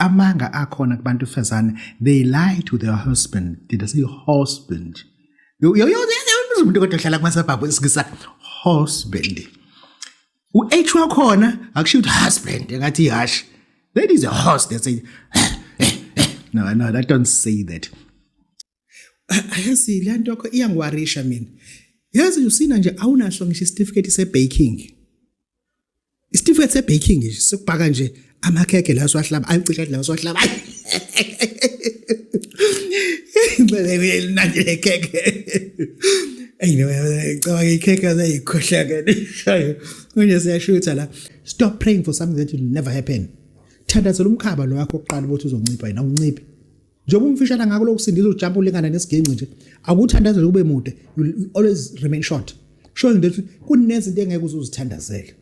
Amanga akhona kubantu fazane, they lie to their husband. Did I say husband? Yo yo yo, umuntu kodwa ohlala kuma-suburb isingisa husband. U-H wakhona akushiwo ukuthi husband, engathi ihashi. That is a horse that say no no, that don't say that. Ayazi le nto yakho iyangiwarisha mina. Yazi usina nje awunaso ngisho isitifiketi se-baking. Isitifiketi se-baking nje sokubhaka nje amakhekhe la siwahlaba, ayicisha la siwahlaba. Ngicela le khekhe. Eyi no, ngicabanga ikhekhe azayikhohlakele. Manje siyashutha la. Stop praying for something that will never happen. Thandazela umkhaba lo wakho oqala ukuthi uzoncipha yena awunciphi. Njengoba umfishana ngako lokusindisa ujump ulingana nesigenci nje. Akuthandazele ube mude, you will always remain short. Showing that kunezinto engeke uzuzithandazele.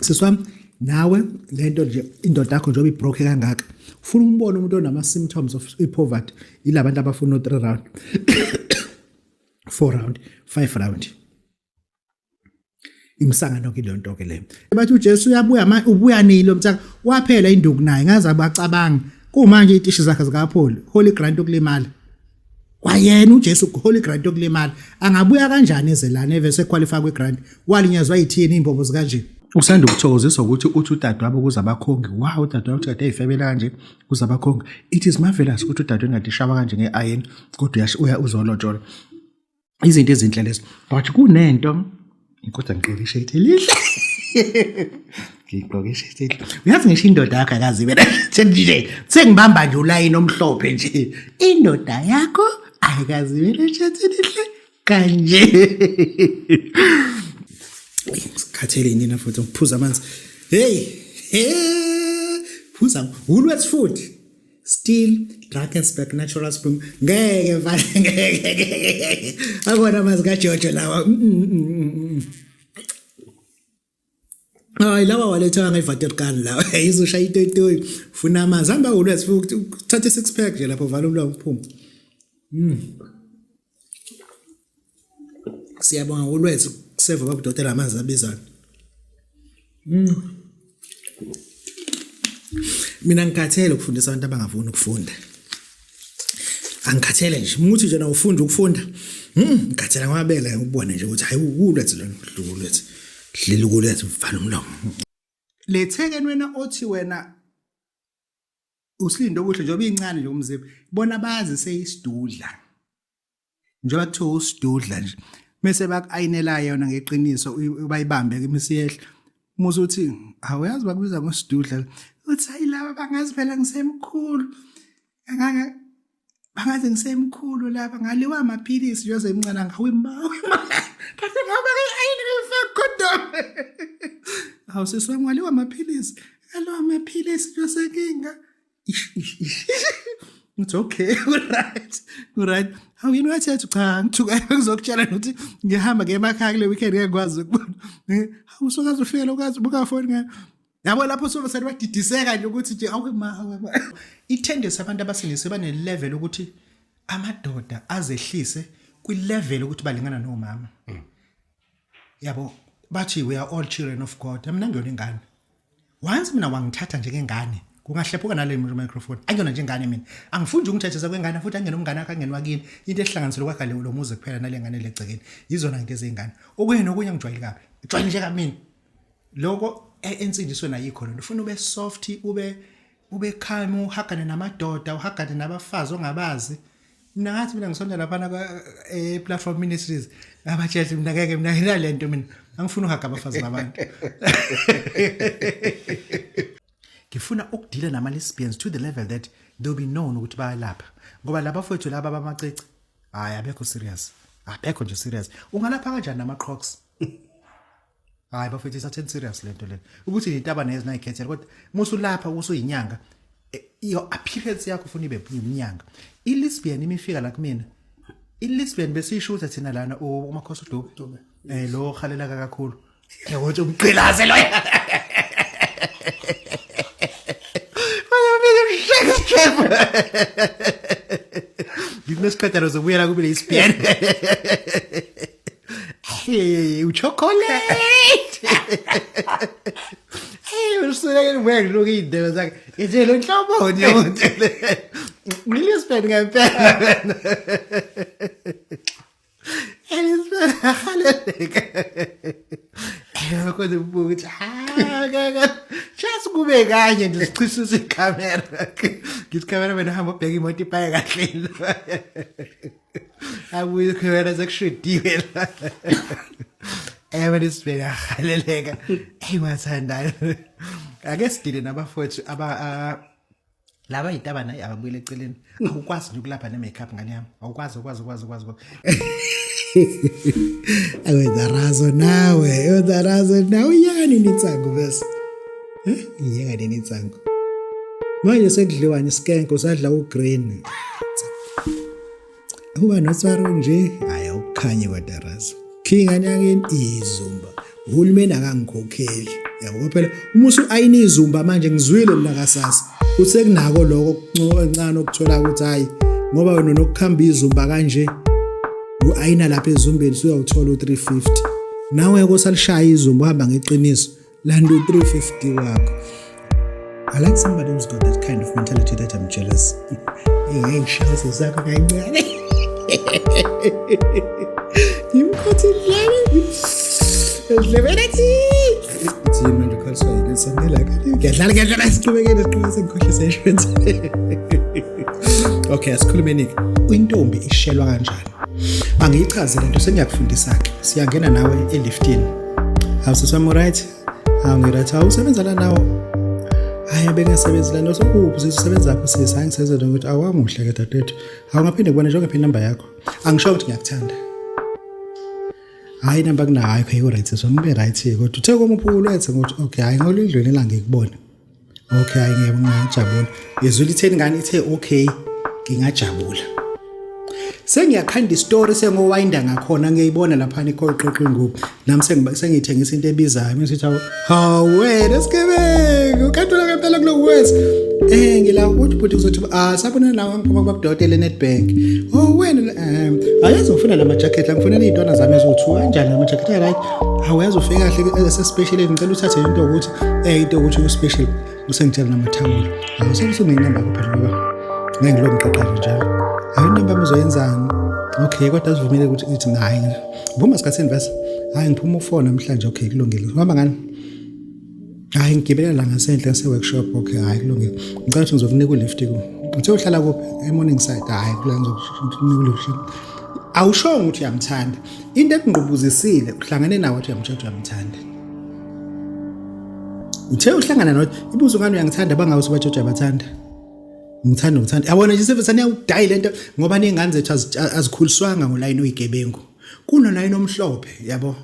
Sisi wami nawe lento nje indoda yakho njengoba ibroke kangaka ufuna umbone umuntu onama symptoms of i-poverty yilabantu abafuna o-3 round 4 round 5 round imsangano ke leyo nto ke leyo bathi uJesu uyabuya ma ubuya nini lo mthaka waphela induku naye ngaze abacabanga kumanje itishi zakhe zikapholi holy grant ukulimala kwayena uJesu holy grant yokulimala angabuya kanjani ezelana evese qualify kwi grant walinyazwa yithini imbobo zikanje usanda ukuthokoziswa ukuthi uthi udadewabo kuze abakhongi wow udadewabo uthi kade eyifebela kanje kuze abakhongi it is marvelous ukuthi udadewenu kade ishawa kanje nge-iron kodwa uya uzolotsholwa izinto ezinhle lezo but kunento kodwa ngigqoke ishirt elihle ngigqoke ishirt elihle uyazi ngisho indoda yakho akazi mina nje sengibamba nje ulayini omhlophe nje indoda yakho ayikazi mina ishirt elihle kanje sikhathele nina futhi ngiphuza amanzi hey hey phuza Woolworths food Still Drakensberg Natural Spring ngeke mfana ngeke akona amanzi kaJojo lawa hayi lawa waletha ngeVatican lawa izoshaya itoyitoyi funa amanzi hamba ulwethu futhi uthathe six pack nje lapho vala umlomo uphume Siyabonga ulwethu kuseva baba udokotela amanzi abizayo. Mina ngikhathele ukufundisa abantu abangafuni ukufunda. Angikhathele nje. Umuthi nje nawufunda ukufunda. Ngikhathele ngamabele ukubona nje ukuthi hayi ulwethu lona ulwethu. Dlila ukulwethu mfana umlomo. Lethekeni wena othi wena uSlindo kuhle njengoba incane nje umzimba bona bazi seyisidudla njengoba kuthiwa usidudla nje mese baku-ayinela yona ngeqiniso bayibambe ke misiyehla muze uthi awuyazi bakubiza ngosidudla uthi hayi laba bangazi phela ngisemkhulu nganga bangaze ngisemkhulu laba ngaliwa amaphilisi nje emncane ngawe mawe kahle ngaba ayini ngifaka condom hawu sisi wami waliwa amaphilisi ngaliwa amaphilisi nje senkinga ish ish ish ngithi okay right right hawu yini wathetha cha ngithuka ngizokutshela ukuthi ngihamba ngiye emakhaya kule weekend ngeke ngikwazi ukubona hawu usukaze ufike ukaze ubuka phone ngayo yabo lapho sobe selwadidiseka nje ukuthi nje awu ma i-tendency abantu abasindisiwe bane-level ukuthi amadoda azehlise kwi-level ukuthi balingana nomama yabo bathi we are all children of God mina ngiyona ingane once mina wangithatha njengengane kungahlephuka nale microphone angiyona njengane mina angifuni nje ungithethisa kwengane futhi angena umngane akhe angena wakini into ehlanganisele kwakha lo muzi kuphela nale ngane legcekeni yizona into ezingane okunye nokunye ngijwayele kabi jwayele nje kamina lokho ensindisweni ayikho lento ufuna ube soft ube calm uhagane namadoda uhagane nabafazi ongabazi mina ngathi mina ngisonta laphana e-platform ministries ngabatshela mina ngeke mina nginalento mina angifuni uhaga abafazi babantu ngifuna ukudila nama lesbians to the level that they'll be known ukuthi bayalapha ngoba laba fowethu laba bamacece hayi abekho serious abekho nje serious ungalapha kanjani nama crocs hayi bafethu isathe serious lento le ukuthi intaba nezi nayikhethela kodwa musulapha usuyinyanga your appearance yakho ufuna ibe inyanga i-lesbian imifika la kumina i-lesbian besiyishutha thina lana umakhosi uDube lo ohalela kakhulu yabo umgqilaze lo Nginesiqedelo zobuyela kube lesbian. Hey, uchocolate. Hey, usule Mina ngibuye ngiluka iy'ndebe zakhe. Ngithi lo nhloboni yomuntu le. Ngilispen ngempela wena. Elispen ahaleleka. Kodwa ubuka ukuthi ha kaka just kube kanye nje sichithisa ikhamera. Ngithi camera man hamba ubheka imoto ipaye kahle. Abuye ikhamera sekushudiwe la. Ewe lisibheka haleleka. Hey wathandayo. Ake sidile nabafowethu aba laba yitabana ababuyele eceleni. Awukwazi nje ukulapha ne makeup ngane yami. Awukwazi ukwazi ukwazi ukwazi. Awenza razo nawe, wenza razo nawe uyani nitsangu bese. Eh, iyeka nini insangu. Manje sekudliwa iskenke usadla ugreen. Uba notswaro nje, hayi awukhanyi kodwa razo. King anyakeni izumba. Uhulumeni akangikhokheli. Yabo phela uma usu-ayina izumba manje ngizwile mina kasasa. Usekunako lokho okuncane okuthola ukuthi hayi ngoba wena nokukhamba izumba kanje u-ayina lapha ezumbeni usuyawuthola u-350. Nawe kosalishaya izumba uhamba ngeqiniso. Landa u-350 wakho. I like somebody who's got that kind of mentality that I'm jealous. Hey, ngishaye sakho kancane. Ngimkhothi indlebe. Indlebe nathi. Ithi manje ukhaliswa yini sanela kanti. Ngiyadlala ngiyadlala siqhubekele siqhubeke sengikhohlise insurance. Okay, asikhulumeni ke. Intombi ishelwa kanjani? Angiyichaze lento sengiyakufundisa-ke. Siyangena nawe eliftini. Hawu sisi wami right? Hawu ngiright. Hawu usebenza la nawo? Hayi bengasebenzi lana usukuphi sisi usebenza phi sisi? Hayi ngisebenza ukuthi awamuhle ke dadewethu. Hawu ngaphinde kubona nje ongaphi inamba yakho. Angisho ukuthi ngiyakuthanda. Hayi inamba kunayo hayi okay right sisi wami ube right kodwa uthe komuphi ulethe ngokuthi okay hayi ngolindlweni la ngikubona. Okay hayi ngeke ngingajabula. Izwi litheni ngani ithe okay ngingajabula. Sengiyakhanda istory sengowinda ngakhona ngiyayibona lapha ikho xoxa ingubo. Nami sengithengisa into ebizayo ngithi hawu hawu wena sigebengu kanti wena ngempela kulo wes. Eh ngila ukuthi bhuti kuzothi ah sabona nawe ngiphuma kubabudokotela eNedbank. Oh wena eh ayazi ngifuna lama jacket la ngifuna izintwana zami eziwu2 kanjani lama jacket right. Hawu yazi ufike kahle ese special ngicela uthathe into ukuthi eh into ukuthi u special usengitshela namathawula. Hawu sekusungeyinamba yakho phela ngoba ngeke ngilokhu ngiqoqa nje njalo. Hayi inamba yami uzoyenzani? Okay kodwa asivumele ukuthi ithi hayi ngiphuma sikhathini vese. Hayi ngiphuma u4 namhlanje okay kulungile. Uhamba ngani? Hayi ngigibelela la ngasenhle ngase workshop okay hayi kulungile. Ngicela ukuthi ngizokunika ulift ku. Uthe uhlala kuphi? E-morning side. Hayi kula ngizokunika ulift. Awushongo ukuthi uyamthanda. Into ekungqubuzisile uhlangane nawe wathi uyamtshela ukuthi uyamthanda. Uthe uhlangana no ibuzo ngani uyangithanda bangawe usubatshotsha abathanda. Ngithanda ngithanda. Yabona nje sevesane yawudayi lento ngoba nezingane zethu azikhuliswanga ngolayini oyigebengu. Kunolayini omhlophe yabo.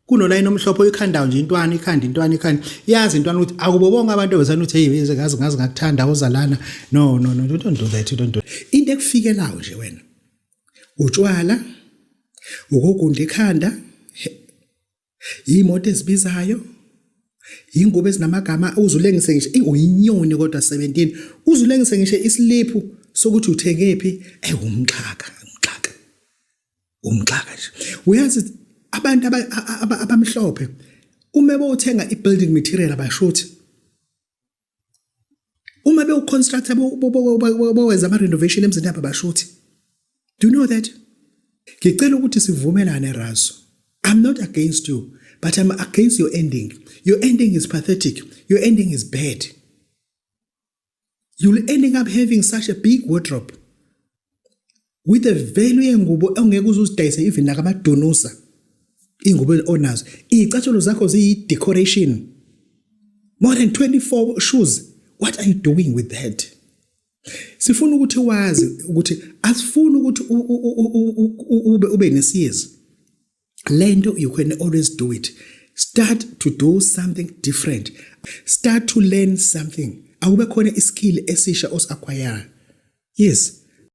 Kunolayini omhlophe oyikhandayo nje intwana ikhanda intwana ikhanda. Yazi intwana ukuthi akubo bonke abantu ebesana ukuthi hey ngazi ngazi ngakuthanda awuzalana. No no no don't do that don't do. Into ekufikelayo nje wena. Utshwala ukugunda ikhanda iy'moto ezibizayo yingubo ezinamagama uzulengise ngisho uyinyoni kodwa 17 uzulengise ngisho isiliphu sokuthi uthengephi ewumxhaka umxhaka umxhaka nje uyazi abantu abamhlophe uma bothenga i-building material abashuthi uma bewuconstructa bowenza ama-renovation emzini yabo abashuthi do you know that ngicela ukuthi sivumelane razo i'm not against you but i'm against your ending your ending is pathetic your ending is bad you'll ending up having such a big wardrobe with a value yengubo ongeke uze uzidayise even nakamadonusa ingubo onazo iy'cathulo zakho ziyi-decoration more than 24 shoes what are you doing with that sifuna ukuthi wazi ukuthi asifuni ukuthi ube ube nesiyezi lento you can always do it start to do something different start to learn something akube khona iskill esisha osi-acquire yes.